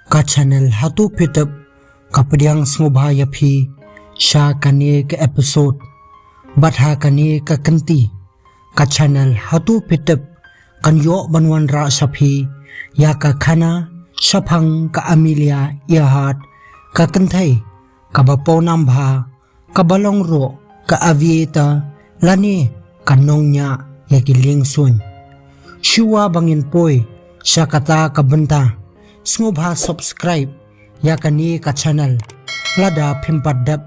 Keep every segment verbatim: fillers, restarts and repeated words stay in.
Ka channel Hatu Pitep ka pdiang sngewbha ïa phi sha kane ka episode. Bad ha kane ka kynti ka channel Hatu Pitep kan ïoh ban wanrah sha phi ïa ka khana shaphang ka Amelia Earhart, ka kynthei kaba pawnam bha, kaba long ruh ka aviator lane ka nongñiah ïa ki liengsuiñ. Shuwa ba ngin poi sha kata ka bynta, sngewbha subscribe ïa kane ka channel lada phim pat dep,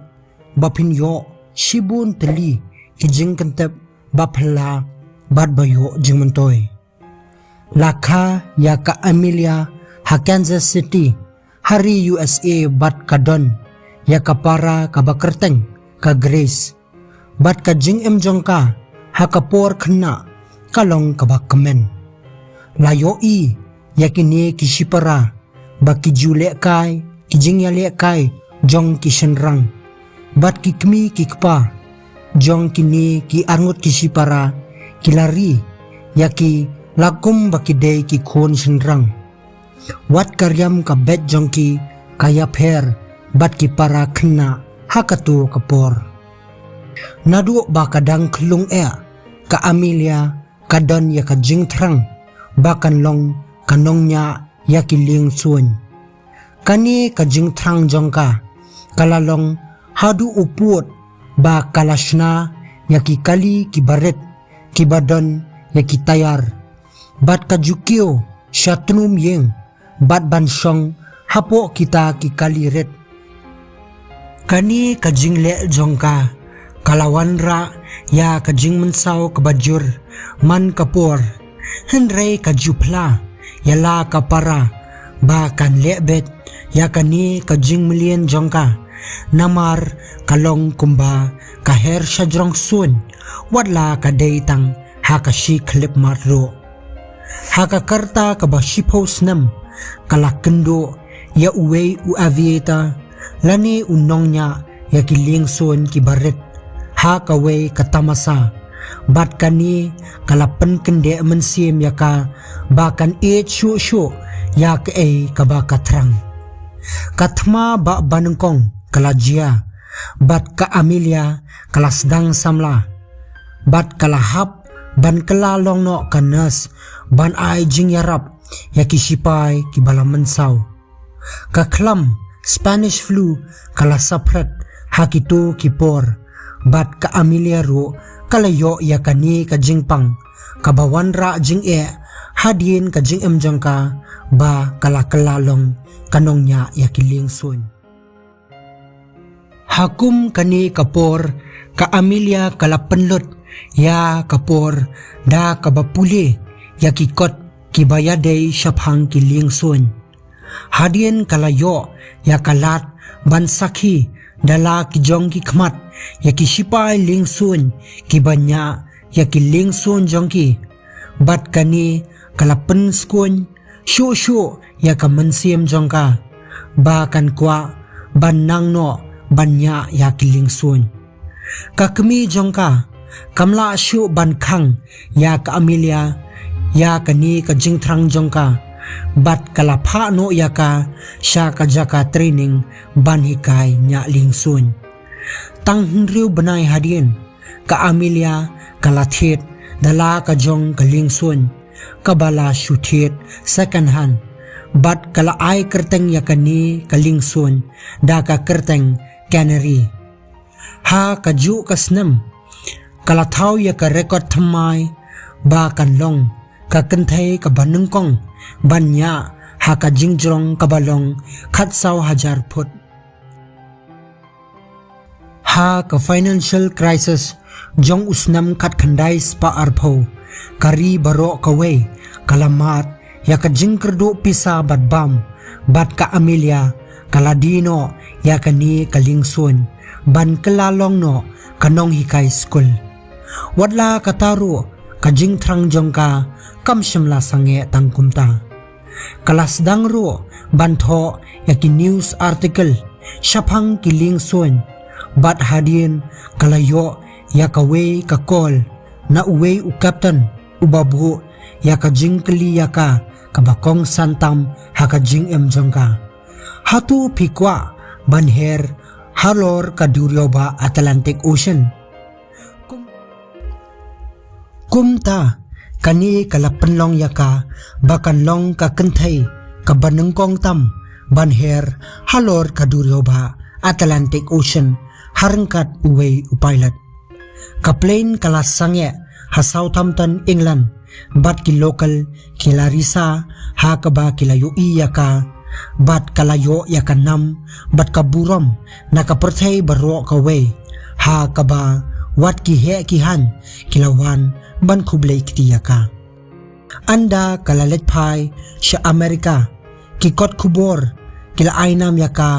ba phin ïoh shibun tylli ki jingkyntep ba phylla bad ba ïoh jingmyntoi. La kha ïa ka Amelia ha Kansas City, ha ri U S A, bad ka don ïa ka para kaba kyrteng ka Grace. Bad ka jingim jong ka ha ka por khynnah ka long kaba kmen. La ïohi ïa kine ki shipara ba ki ju lehkai ki jingïalehkai jong ki shynrang. Bad ki kmie ki kpa jong kine ki arngut ki shipara ki la ri ïa ki la kum ba ki dei ki khun shynrang. Wat ka riam ka beit jong ki ka ïapher bad ki para khynnah ha kato ka por. Naduh ba ka dang khlung eh, ka Amelia ka don ïa ka jingthrang ba kan long ka nongñiah ïa ki liengsuiñ. Kane ka jingthrang jong ka ka la long haduh u pud ba ka la shna ïa ki kali kiba rit kiba don ïa ki tayar, bad ka ju kiew sha tnum ïing bad ban shong hapoh kita ki kali rit. Kane ka jingleh jong ka ka la wanrah ïa ka jingmynsaw kaba jur man ka por. Hynrei ka ju phla ïa la ka para ba kan leh beit ïa kane ka jingmlien jong ka, namar ka long kumba ka her shajrong suiñ, wat la ka dei tang ha ka shi khyllipmat ruh. Ha ka rta kaba shiphew snem ka la kynduh ïa uwei u aviator lane u nongñiah ïa ki liengsuiñ kiba rit ha kawei ka tamasa. Bad kane ka la pynkyndeh mynsiem ïa ka ba kan ïeit shuh shuh ïa kaei kaba ka thrang. Ka thma ba banyngkong ka la jia, bad ka Amelia ka la sdang samla, bad ka la hap ban kylla long noh ka nurse ban ai jingïarap ïa ki shipai kiba la mynsaw. Ka khlam Spanish flu ka la saphriang ha kito ki por, bad ka Amelia ruh ka la ïoh ïa kane ka jingpang kaba wanrah jingeh hadien ka jingim jong ka ba ka la kylla long ka nongñiah ïa ki liengsuiñ. Ha kum kane ka por ka Amelia ka la pynlut ïa ka por da kaba pule ïa ki kot kiba ïadei shaphang ki liengsuiñ. Hadien ka la ïoh ïa ka lad ban sakhi da la ki jong ki khmat ïa ki shipai liengsuiñ kiba ñiah ïa ki liengsuiñ jong ki. Bad kane ka la pynskuiñ shuh shuh ïa ka mynsiem jong ka ba kan kwah ban nang noh ban ñiah ïa ki liengsuiñ. Ka kmie jong ka kam lah shuh ban khang ïa ka Amelia ïa kane ka jingthrang jong ka, bad ka la phah noh ïa ka sha ka jaka training ban hikai ñiah liengsuiñ. Tang hynriew bnai hadien, ka Amelia ka la thied da la ka jong ka liengsuiñ kaba la shu thied second hand, bad ka la ai kyrteng ïa kane ka liengsuiñ da ka kyrteng Canary. Ha kajuh ka snem ka la thaw ïa ka record thymmai ba kan long ka kynthei kaba nyngkong ban ñiah ha ka jingjrong kaba long khatsaw hajar phut. Ha ka financial crisis jong u snem khatkhyndai spah arphew, ka ri baroh kawei ka la mad ïa ka jingkyrduh pisa bad bam, bad ka Amelia ka la die noh ïa kane ka liengsuiñ ban kylla long noh ka nonghikai skul. Wat la kata ruh ka jingthrang jong ka kam shym la sangeh tang kumta. Ka la sdang ruh ban thoh ïa ki news article shaphang ki liengsuiñ, bad hadien ka la ïoh ïa kawei ka call na uwei u captain uba buh ïa ka jingkylli ïa ka kaba kongsan tam ha ka jingim jong ka. Hato phi kwah ban her halor ka duriaw ba Atlantic Ocean? Kumta, kane ka la pynlong ïa ka ba kan long ka kynthei kaba nyngkong tam ban her halor ka duriaw ba Atlantic Ocean ha ryngkat uwei u pilot. Ka plane ka la sangeh ha Southampton, England, bad ki local ki la risa ha kaba ki la ïohi ïa ka, bad ka la ïoh ïa ka nam bad ka burom na ka pyrthei baroh kawei, ha kaba wat ki heh ki haiñ ki la wan ban khublei kti ïa ka. Ynda ka la leit phai sha Amerika, ki kot khubor ki la ai nam ïa ka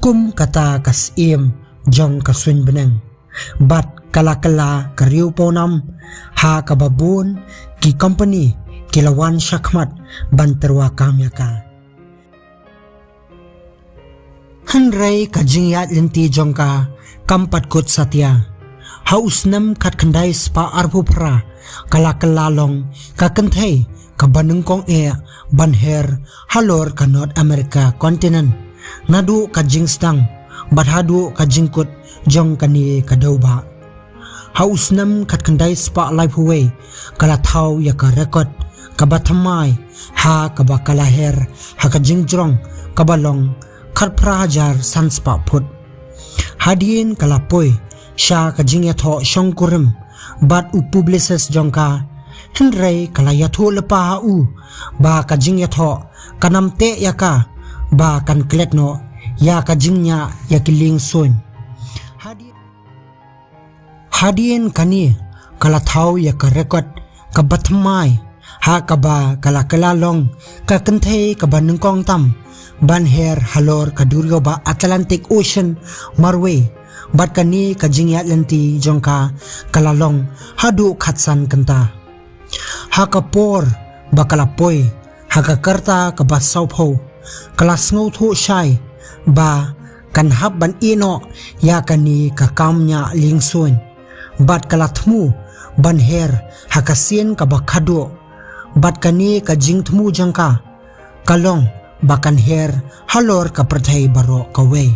kum kata ka syiem jong ka suiñ bneng, bad ka la kylla ka riewpawnom ha kaba bun ki company ki la wan shakhmat ban tyrwa kam ïa ka. Hynrei ka jingïaid lynti jong ka kam pat kut satia. Ha u snem khatkhyndai spah arphew phra, ka la kylla long ka kynthei kaba nyngkong eh ban her halor ka North America continent, naduh ka jingsdang bad haduh ka jingkut jong kane ka dewbah. Ha u snem khatkhyndai spah laiphew wei, ka la thaw ïa ka record kaba thymmai ha kaba ka la her ha ka jingjrong kaba long khatphra hajar san spah phut. Hadien ka la poi sha ka jingïathoh shongkurim bad u publicist jong ka, hynrei ka la ïathuh lypa ha u ba ka jingïathoh kan ym teh ïa ka ba kan klet noh ïa ka jingñiah ïa ki liengsuiñ. Hadien Hadien kane, ka la thaw ïa ka record kaba thymmai ha kaba ka la kylla long ka kynthei kaba nyngkong tam ban her halor ka duriaw ba Atlantic Ocean marwei, bad kane ka jingïaid lynti jong ka ka la long haduh khatsan kynta. Ha ka por ba ka la poi ha ka rta kaba sawphew, ka la sngewthuh shai ba kan hap ban ïehnoh ïa kane ka kam ñiah liengsuiñ, bad ka la thmu ban her ha ka sien kaba khadduh, bad kane ka jingthmu jong ka ka long ba kan her halor ka pyrthei baroh kawei.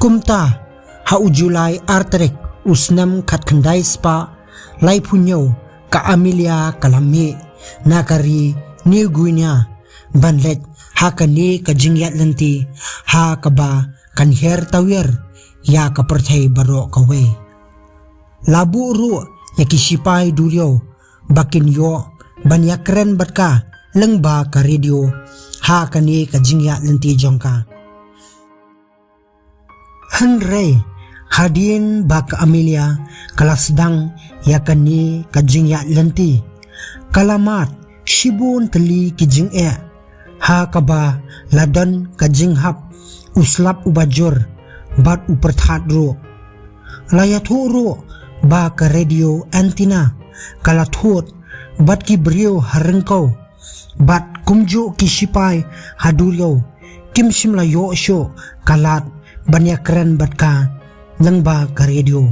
Kumta, ha u July ar tarik u snem khatkhyndai spah laiphew hynñiew, ka Amelia ka la mih na ka ri New Guinea ban leit ha kane ka jingïaid lynti ha kaba kan her tawiar ïa ka pyrthei baroh kawei. La buh ruh ïa ki shipai duriaw ba kin ïoh ban ïakren bad ka lyngba ka radio ha kane ka jingïaid lynti jong ka. Hynrei hadien ba ka Amelia ka la sdang ïa kane ka jingïaid lynti, ka la mad shibun tylli ki jingeh, ha kaba la don ka jinghap, u slap uba jur, bad u pyrthat ruh. La ïathuh ruh ba ka radio antenna ka la thut, bad ki briew ha ryngkew bad kumjuh ki shipai ha duriaw kim shym la ïoh shuh ka lad ban ïakren bad ka lyngba ka radio.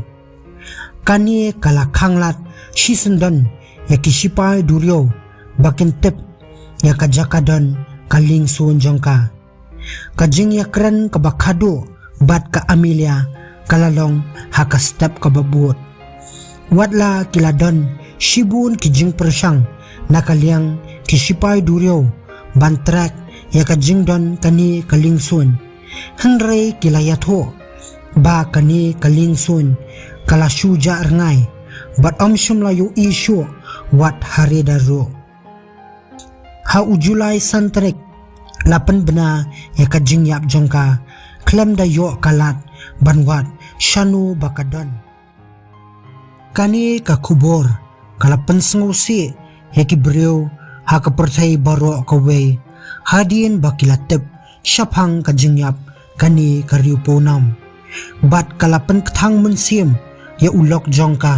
Kane ka la khanglad shisyndon ïa ki shipai duriaw ba kin tip ïa ka jaka don ka liengsuiñ jong ka. Ka jingïakren kaba khadduh bad ka Amelia ka la long ha ka step kaba bud. Wat la ki la don shibun ki jingpyrshang na ka liang ki shipai duriaw ban track ïa ka jingdon kane ka liengsuiñ, hynrei ki la ïathuh ba kane ka liengsuiñ ka la shu jah rngai bad ym shym la ïohi shuh wat ha radar ruh. Ha u July san tarik, la pynbna ïa ka jingïap jong ka khlem da ïoh ka lad ban wad shano ba ka don. Kane ka khubor ka la pynsngewsih ïa ki briew ha ka pyrthei baroh kawei, hadien ba ki la tip shaphang ka jingïap kane ka riewpawnom. Bad ka la pynkthang mynsiem ïa u lok jong ka.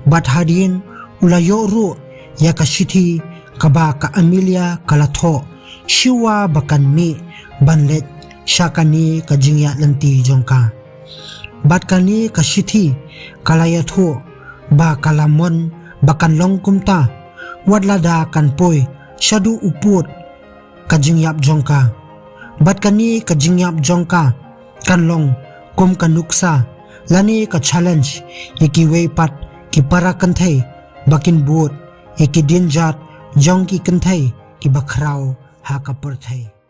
Bad hadien u la ïoh ruh ïa ka shithi kaba ka Amelia ka la thoh, shuwa ba kan mih ban leit sha kane ka jingïaid lynti jong ka. Bad kane ka shithi ka la ïathuh ba ka la mon ba kan long kumta, wat lada kan poi shaduh u pud ka jingïap jong ka. Bad kane ka jingïap jong ka kan long kum ka nuksa lane ka challenge ïa kiwei pat ki para kynthei ba kin bud ïa ki dienjat jong ki kynthei kiba khraw ha ka pyrthei.